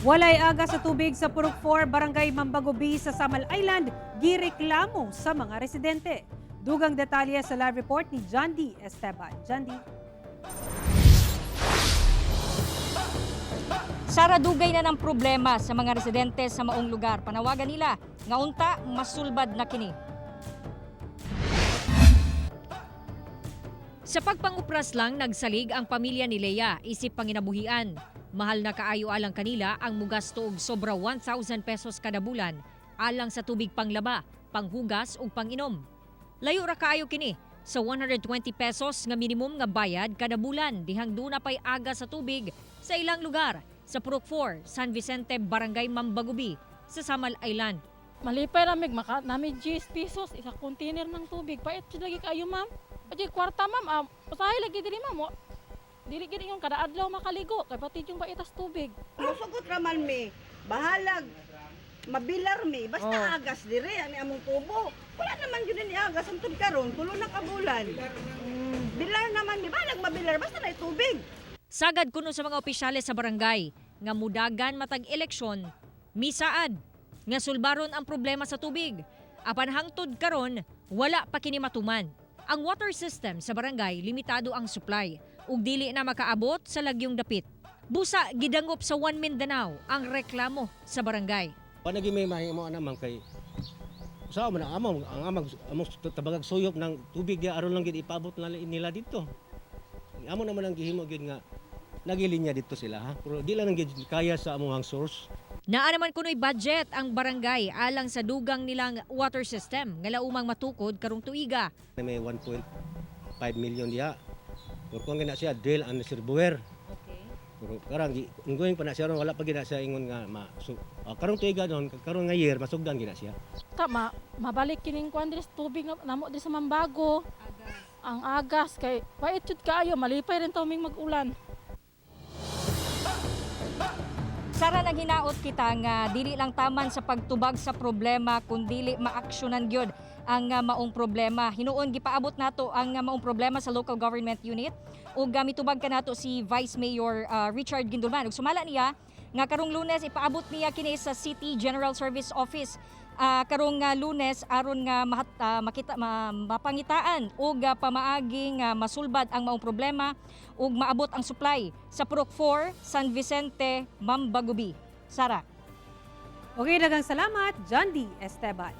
Walay aga sa tubig sa Purok 4, Barangay Mambagubi sa Samal Island, gireklamo sa mga residente. Dugang detalye sa live report ni John D. Esteban. John D. Sara, dugay na ng problema sa mga residente sa maong lugar. Panawagan nila nga unta masulbad na kini. Sa pagpangupras lang nagsalig ang pamilya ni Lea isip panginabuhian. Mahal na kaayo alang kanila ang mugasto og sobra 1,000 pesos kada bulan alang sa tubig panglaba, panghugas ug panginom. Layo ra kaayo kini sa 120 pesos nga minimum nga bayad kada bulan dihang duna pay aga sa tubig sa ilang lugar sa Purok 4, San Vicente, Barangay Mambagubi sa Samal Island. Malipay ramig maka nami 10 pesos isa container ng tubig. Pait jud lagi kayo, ma'am. Adi kwarta, ma'am, usahay lagi diri, ma'am. Dili gid yung kada adlaw makaligo kay pati yung paitas tubig. Musugot raman mi, bahalag, mabilar mi, basta agas dire ani among tubo. Wala naman yun ni agas antod karon, tulo na ka bulan. Bilar naman mi, bahalag mabilar basta na tubig. Sagad kuno sa mga opisyales sa barangay nga mudagan matag eleksyon, misaad nga sulbaron ang problema sa tubig. Apan hangtod karon, wala pa kini matuman. Ang water system sa barangay, limitado ang supply ug dili na makaabot sa lagyong dapit. Busa gidangop sa One Mindanao ang reklamo sa barangay. Wa nagi may mahimo ana, ma'am, kay usaha man ang among ang amang among tabagag suyop ng tubig diya aron lang gid ipaabot na nila dito. Amo naman ang gihimo gyud nga nagilinya dito sila ha. Pero di lang gid kaya sa among source. Naa naman kuno'y budget ang barangay alang sa dugang nilang water system nga laumang matukod karong tuiga. May 1.5 million diha. Pero kung gina siya drill and reservoir. Pero karang ongoing pa na siya ron, wala pa gina siya ingon nga ma so, karong tuiga don, karon nga year masugdan gina siya. Tama, mabalik kining kuan diri sa tubig namo diri sa Mambago. Ang agas kay pait jud kaayo, malipay rin tawming mag-ulan. Sara, naghinaot kita nga dili lang taman sa pagtubag sa problema kun dili maaksyonan gyud ang maong problema. Hinuon gipaabot nato ang maong problema sa local government unit ug mitubag kanato si Vice Mayor Richard Guindulman. Ug sumala niya nga karong Lunes ipaabot niya kini sa City General Service Office karong Lunes aron nga makita mapangitaan og pamaaging masulbad ang maong problema ug maabot ang supply sa Purok 4, San Vicente, Mambagubi. Sara. Okay, dagang salamat, John D. Esteban.